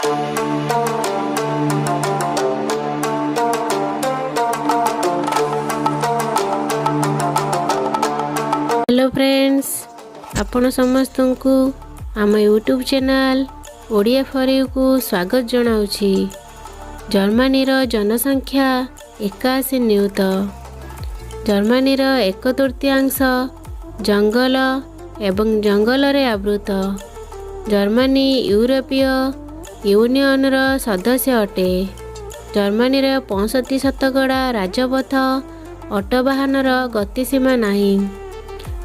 Hello friends, ଆପଣ ସମସ୍ତଙ୍କୁ ଆମ ୟୁଟ୍ୟୁବ୍ ଚ୍ୟାନେଲ୍ ଓଡ଼ିଆ ଫର୍ ୟୁକୁ ସ୍ୱାଗତ ଜଣାଉଛି। ଜର୍ମାନୀର ଜନସଂଖ୍ୟା 81 ନିୟୁତ। ଜର୍ମାନୀର ଏକ ତୃତୀୟାଂଶ ଜଙ୍ଗଲ ଏବଂ ଜଙ୍ଗଲରେ ଆବୃତ। ଜର୍ମାନୀ ୟୁରୋପୀୟ ୟୁନିଅନର ସଦସ୍ୟ ଅଟେ। ଜର୍ମାନୀର 65% ରାଜପଥ ଅଟୋବାହନର ଗତିସୀମା ନାହିଁ।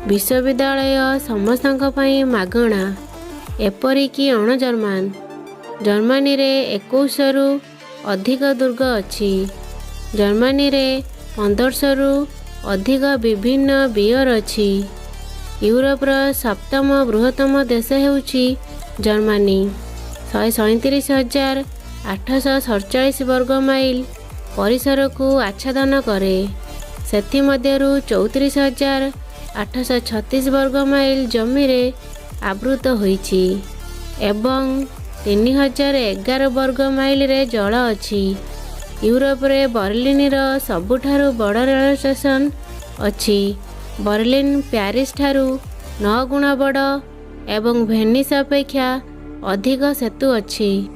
ବିଶ୍ୱବିଦ୍ୟାଳୟ ସମସ୍ତଙ୍କ ପାଇଁ ମାଗଣା, ଏପରିକି ଅଣ-ଜର୍ମାନ। ଜର୍ମାନୀରେ 2100ରୁ ଅଧିକ ଦୁର୍ଗ ଅଛି। ଜର୍ମାନୀରେ 1500ରୁ ଅଧିକ ବିଭିନ୍ନ ବିୟର ଅଛି। ୟୁରୋପର ସପ୍ତମ ବୃହତ୍ତମ ଦେଶ ହେଉଛି ଜର୍ମାନୀ। 137,847 ବର୍ଗ ମାଇଲ ପରିସରକୁ ଆଚ୍ଛାଦନ କରେ। ସେଥିମଧ୍ୟରୁ 34,836 ବର୍ଗ ମାଇଲ ଜମିରେ ଆବୃତ ହୋଇଛି ଏବଂ 3011 ବର୍ଗ ମାଇଲରେ ଜଳ ଅଛି। ୟୁରୋପରେ ବର୍ଲିନର ସବୁଠାରୁ ବଡ଼ ରେଳ ଷ୍ଟେସନ ଅଛି। ବର୍ଲିନ ପ୍ୟାରିସ ଠାରୁ 9 ଗୁଣ ବଡ଼ ଏବଂ ଭେନିସ ଅପେକ୍ଷା ଅଧିକ ସେତୁ ଅଛି।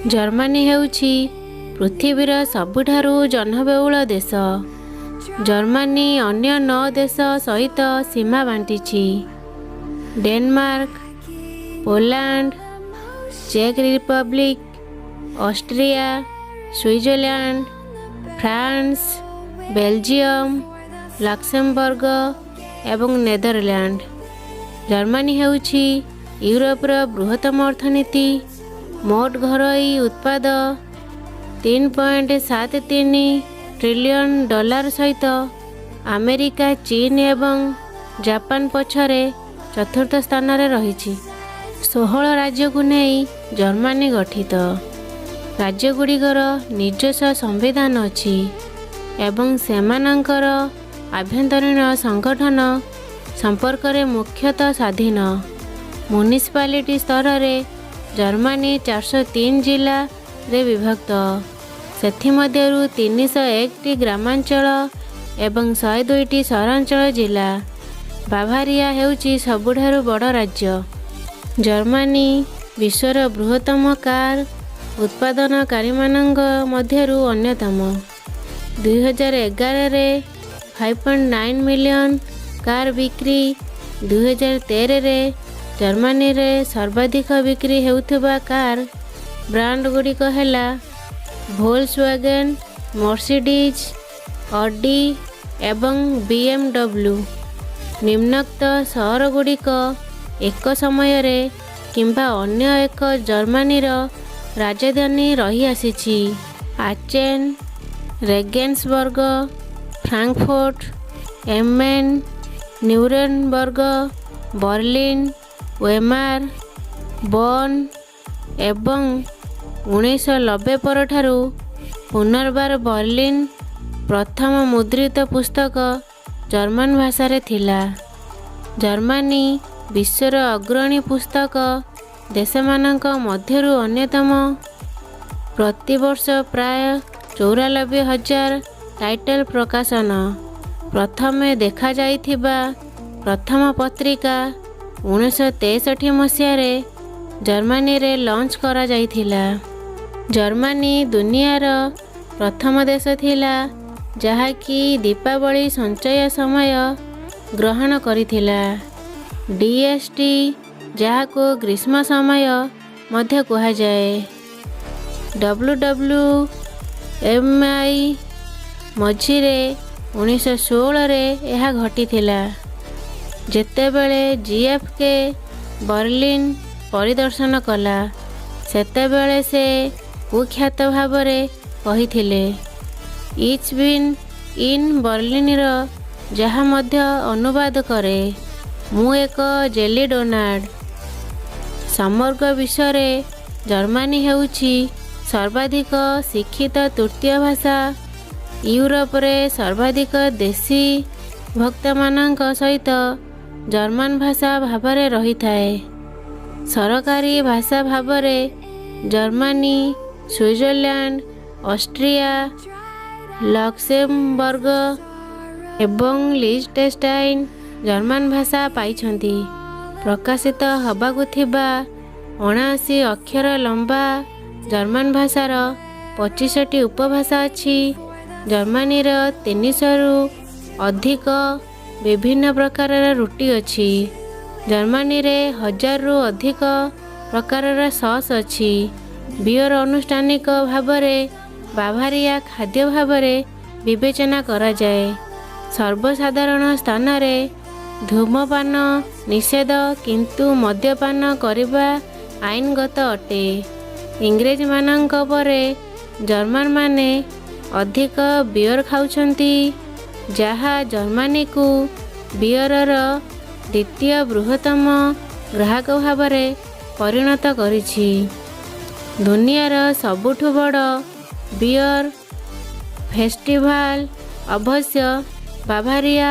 ଜର୍ମାନୀ ହେଉଛି ପୃଥିବୀର ସବୁଠାରୁ ଜନବହୁଳ ଦେଶ। ଜର୍ମାନୀ ଅନ୍ୟ ନଅ ଦେଶ ସହିତ ସୀମା ବାଣ୍ଟିଛି: ଡେନମାର୍କ, ପୋଲାଣ୍ଡ, ଚେକ୍ Republic, Austria, Switzerland, France, Belgium, Luxembourg ଏବଂ ନେଦରଲ୍ୟାଣ୍ଡ। ଜର୍ମାନୀ ହେଉଛି ୟୁରୋପର ବୃହତ୍ତମ ଅର୍ଥନୀତି। ମୋଟ ଘରୋଇ ଉତ୍ପାଦ 3.73 ଟ୍ରିଲିୟନ ଡଲାର ସହିତ ଆମେରିକା, ଚୀନ ଏବଂ ଜାପାନ ପଛରେ ଚତୁର୍ଥ ସ୍ଥାନରେ ରହିଛି। 16 ରାଜ୍ୟକୁ ନେଇ ଜର୍ମାନୀ ଗଠିତ। ରାଜ୍ୟଗୁଡ଼ିକର ନିଜସ୍ୱ ସମ୍ବିଧାନ ଅଛି ଏବଂ ସେମାନଙ୍କର ଆଭ୍ୟନ୍ତରୀଣ ସଂଗଠନ ସମ୍ପର୍କରେ ମୁଖ୍ୟତଃ ସ୍ୱାଧୀନ। ମ୍ୟୁନିସିପାଲିଟି ସ୍ତରରେ ଜର୍ମାନୀ 403 ଜିଲ୍ଲାରେ ବିଭକ୍ତ। ସେଥିମଧ୍ୟରୁ 301ଟି ଗ୍ରାମାଞ୍ଚଳ ଏବଂ 102ଟି ସହରାଞ୍ଚଳ ଜିଲ୍ଲା। ବାଭାରିଆ ହେଉଛି ସବୁଠାରୁ ବଡ଼ ରାଜ୍ୟ। ଜର୍ମାନୀ ବିଶ୍ୱର ବୃହତ୍ତମ କାର ଉତ୍ପାଦନକାରୀମାନଙ୍କ ମଧ୍ୟରୁ ଅନ୍ୟତମ। 2011ରେ 5.9 ମିଲିୟନ କାର ବିକ୍ରି। 2013ରେ ଜର୍ମାନୀରେ ସର୍ବାଧିକ ବିକ୍ରି ହେଉଥିବା କାର ବ୍ରାଣ୍ଡଗୁଡ଼ିକ ହେଲା ଭୋଲ୍ସୱାଗେନ୍, ମର୍ସିଡିଜ୍, ଅଡି ଏବଂ ବିଏମଡବ୍ଲ୍ୟୁ। ନିମ୍ନୋକ୍ତ ସହରଗୁଡ଼ିକ ଏକ ସମୟରେ କିମ୍ବା ଅନ୍ୟ ଏକ ଜର୍ମାନୀର ରାଜଧାନୀ ରହିଆସିଛି: ଆଚେନ୍, ରେଗେନ୍ସବର୍ଗ, ଫ୍ରାଙ୍କଫୋର୍ଟ ଏମ୍ ମେନ୍, ନ୍ୟୁରେନବର୍ଗ, ବର୍ଲିନ, ୱେମାର, ବନ୍ ଏବଂ 1990 ପରଠାରୁ ପୁନର୍ବାର ବର୍ଲିନ। ପ୍ରଥମ ମୁଦ୍ରିତ ପୁସ୍ତକ ଜର୍ମାନ ଭାଷାରେ ଥିଲା। ଜର୍ମାନୀ ବିଶ୍ୱର ଅଗ୍ରଣୀ ପୁସ୍ତକ ଦେଶମାନଙ୍କ ମଧ୍ୟରୁ ଅନ୍ୟତମ। ପ୍ରତିବର୍ଷ ପ୍ରାୟ 94,000 ଟାଇଟଲ ପ୍ରକାଶନ। ପ୍ରଥମେ ଦେଖାଯାଇଥିବା ପ୍ରଥମ ପତ୍ରିକା 1963 ମସିହାରେ ଜର୍ମାନୀରେ ଲଞ୍ଚ କରାଯାଇଥିଲା। ଜର୍ମାନୀ ଦୁନିଆର ପ୍ରଥମ ଦେଶ ଥିଲା ଯାହାକି ଦୀପାବଳି ସଞ୍ଚୟ ସମୟ ଗ୍ରହଣ କରିଥିଲା, ଡିଏସଟି, ଯାହାକୁ ଗ୍ରୀଷ୍ମ ସମୟ ମଧ୍ୟ କୁହାଯାଏ। ଡବ୍ଲ୍ୟୁ ଡବ୍ଲ୍ୟୁ ଏମ୍ I ମଝିରେ 1916ରେ ଏହା ଘଟିଥିଲା, ଯେତେବେଳେ ଜିଏଫକେ ବର୍ଲିନ ପରିଦର୍ଶନ କଲା, ସେତେବେଳେ ସେ କୁଖ୍ୟାତ ଭାବରେ କହିଥିଲେ, "ଇଚ୍ ବିନ୍ ଇନ୍ ବର୍ଲିନର", ଯାହା ମଧ୍ୟ ଅନୁବାଦ କରେ, "ମୁଁ ଏକ ଜେଲି ଡୋନାଟ୍"। ସମଗ୍ର ବିଶ୍ୱରେ ଜର୍ମାନୀ ହେଉଛି ସର୍ବାଧିକ ଶିକ୍ଷିତ ତୃତୀୟ ଭାଷା। ୟୁରୋପରେ ସର୍ବାଧିକ ଦେଶୀ ଭକ୍ତମାନଙ୍କ ସହିତ ଜର୍ମାନ ଭାଷା ଭାବରେ ରହିଥାଏ। ସରକାରୀ ଭାଷା ଭାବରେ Germany, Switzerland, Austria, Luxembourg ଏବଂ ଲିଚଟେନଷ୍ଟାଇନ୍ ଜର୍ମାନ ଭାଷା ପାଇଛନ୍ତି। ପ୍ରକାଶିତ ହେବାକୁ ଥିବା 79 ଅକ୍ଷର ଲମ୍ବା ଜର୍ମାନ ଭାଷାର 25ଟି ଉପଭାଷା ଅଛି। ଜର୍ମାନୀର 300ରୁ ଅଧିକ ବିଭିନ୍ନ ପ୍ରକାରର ରୁଟି ଅଛି। ଜର୍ମାନୀରେ 1000ରୁ ଅଧିକ ପ୍ରକାରର ସସ୍ ଅଛି। ବିୟର ଆନୁଷ୍ଠାନିକ ଭାବରେ ବାଭାରିଆ ଖାଦ୍ୟ ଭାବରେ ବିବେଚନା କରାଯାଏ। ସର୍ବସାଧାରଣ ସ୍ଥାନରେ ଧୂମପାନ ନିଷେଧ, କିନ୍ତୁ ମଦ୍ୟପାନ କରିବା ଆଇନଗତ ଅଟେ। ଇଂରେଜମାନଙ୍କ ପରେ ଜର୍ମାନମାନେ ଅଧିକ ବିୟର ଖାଉଛନ୍ତି, ଯାହା ଜର୍ମାନୀକୁ ବିୟରର ଦ୍ୱିତୀୟ ବୃହତ୍ତମ ଗ୍ରାହକ ଭାବରେ ପରିଣତ କରିଛି। ଦୁନିଆର ସବୁଠୁ ବଡ଼ ବିୟର ଫେଷ୍ଟିଭାଲ ଅବଶ୍ୟ ବାଭାରିଆ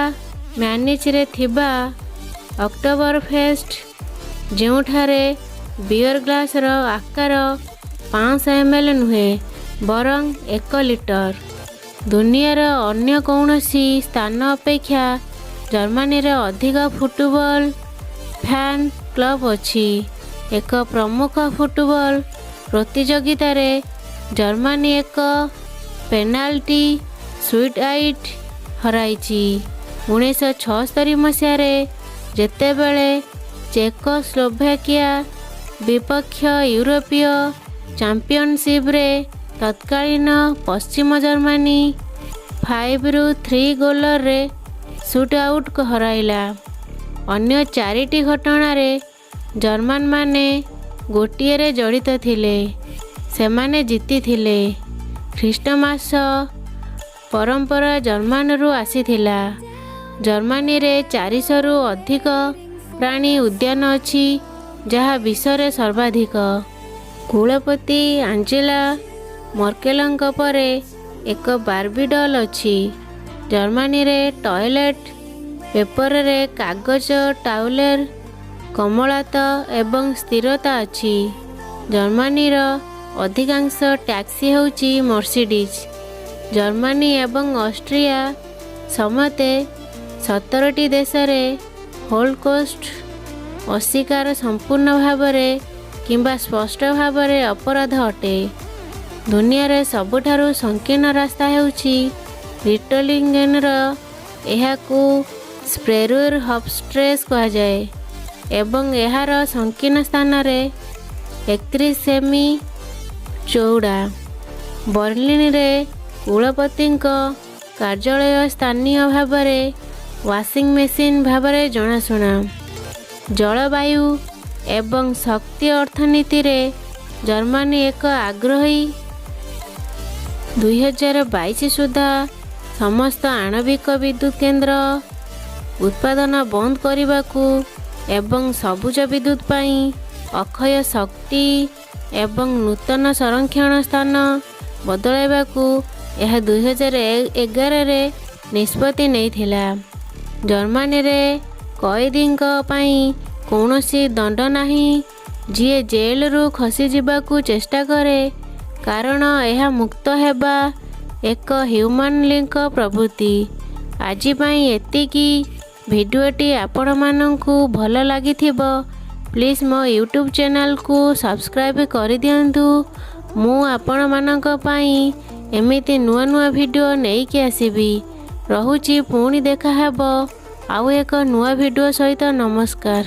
ମ୍ୟୁନିଚରେ ଥିବା ଅକ୍ଟୋବରଫେଷ୍ଟ, ଯେଉଁଠାରେ ବିୟର ଗ୍ଲାସର ଆକାର 500 ଏମ୍ଏଲ୍ ନୁହେଁ, ବରଂ 1 ଲିଟର। ଦୁନିଆର ଅନ୍ୟ କୌଣସି ସ୍ଥାନ ଅପେକ୍ଷା ଜର୍ମାନୀରେ ଅଧିକ ଫୁଟବଲ ଫ୍ୟାନ୍ କ୍ଲବ ଅଛି। ଏକ ପ୍ରମୁଖ ଫୁଟବଲ ପ୍ରତିଯୋଗିତାରେ ଜର୍ମାନୀ ଏକ ପେନାଲ୍ଟି ସୁଟ୍ ଆଉଟ୍ ହରାଇଛି। 1976 ମସିହାରେ ଯେତେବେଳେ ଚେକୋସ୍ଲୋଭାକିଆ ବିପକ୍ଷ ୟୁରୋପୀୟ ଚାମ୍ପିଅନସିପରେ ତତ୍କାଳୀନ ପଶ୍ଚିମ ଜର୍ମାନୀ 5-3 ଗୋଲରେ ସୁଟ୍ ଆଉଟ୍ ହରାଇଲା। ଅନ୍ୟ ଚାରିଟି ଘଟଣାରେ ଜର୍ମାନମାନେ ଗୋଟିଏରେ ଜଡ଼ିତ ଥିଲେ, ସେମାନେ ଜିତିଥିଲେ। ଖ୍ରୀଷ୍ଟମାସ ପରମ୍ପରା ଜର୍ମାନୀରୁ ଆସିଥିଲା। ଜର୍ମାନୀରେ 400ରୁ ଅଧିକ ପ୍ରାଣୀ ଉଦ୍ୟାନ ଅଛି, ଯାହା ବିଶ୍ୱରେ ସର୍ବାଧିକ। କୁଳପତି ଆଞ୍ଜେଲା ମର୍କେଲଙ୍କ ପରେ ଏକ ବାର୍ବି ଡଲ୍ ଅଛି। ଜର୍ମାନୀରେ ଟଏଲେଟ୍ ପେପରରେ କାଗଜ ଟାୱେଲର କୋମଳତା ଏବଂ ସ୍ଥିରତା ଅଛି। ଜର୍ମାନୀର ଅଧିକାଂଶ ଟ୍ୟାକ୍ସି ହେଉଛି ମର୍ସିଡିଜ୍। ଜର୍ମାନୀ ଏବଂ ଅଷ୍ଟ୍ରିଆ ସମେତ 17ଟି ଦେଶରେ ହୋଲୋକଷ୍ଟ ଅସ୍ୱୀକାର ସମ୍ପୂର୍ଣ୍ଣ ଭାବରେ କିମ୍ବା ସ୍ପଷ୍ଟ ଭାବରେ ଅପରାଧ ଅଟେ। ଦୁନିଆରେ ସବୁଠାରୁ ସଂକୀର୍ଣ୍ଣ ରାସ୍ତା ହେଉଛି ରିଟଲିଙ୍ଗେନର। ଏହାକୁ ସ୍ପେରୁର ହଫ୍ଷ୍ଟ୍ରେସ୍ କୁହାଯାଏ ଏବଂ ଏହାର ସଂକୀର୍ଣ୍ଣ ସ୍ଥାନରେ 31 ସେମି ଚଉଡ଼ା। ବର୍ଲିନରେ କୁଳପତିଙ୍କ କାର୍ଯ୍ୟାଳୟ ସ୍ଥାନୀୟ ଭାବରେ ୱାଶିଂ ମେସିନ୍ ଭାବରେ ଜଣାଶୁଣା। ଜଳବାୟୁ ଏବଂ ଶକ୍ତି ଅର୍ଥନୀତିରେ ଜର୍ମାନୀ ଏକ ଆଗ୍ରହୀ। 2022 ସୁଦ୍ଧା ସମସ୍ତ ଆଣବିକ ବିଦ୍ୟୁତ କେନ୍ଦ୍ର ଉତ୍ପାଦନ ବନ୍ଦ କରିବାକୁ ଏବଂ ସବୁଜ ବିଦ୍ୟୁତ ପାଇଁ ଅକ୍ଷୟ ଶକ୍ତି ଏବଂ ନୂତନ ସଂରକ୍ଷଣ ସ୍ଥାନ ବଦଳାଇବାକୁ ଏହା 2011ରେ ନିଷ୍ପତ୍ତି ନେଇଥିଲା। ଜର୍ମାନୀରେ କଏଦୀଙ୍କ ପାଇଁ କୌଣସି ଦଣ୍ଡ ନାହିଁ ଯିଏ ଜେଲରୁ ଖସିଯିବାକୁ ଚେଷ୍ଟା କରେ, କାରଣ ଏହା ମୁକ୍ତ ହେବା ଏକ ହ୍ୟୁମାନ ଲିଙ୍କ ପ୍ରବୃତ୍ତି। ଆଜି ପାଇଁ ଏତିକି। ଭିଡ଼ିଓଟି ଆପଣମାନଙ୍କୁ ଭଲ ଲାଗିଥିବ। ପ୍ଲିଜ୍ ମୋ ୟୁଟ୍ୟୁବ୍ ଚ୍ୟାନେଲକୁ ସବସ୍କ୍ରାଇବ୍ କରିଦିଅନ୍ତୁ। ମୁଁ ଆପଣମାନଙ୍କ ପାଇଁ ଏମିତି ନୂଆ ନୂଆ ଭିଡ଼ିଓ ନେଇକି ଆସିବି। ରହୁଛି, ପୁଣି ଦେଖାହେବ ଆଉ ଏକ ନୂଆ ଭିଡ଼ିଓ ସହିତ। ନମସ୍କାର।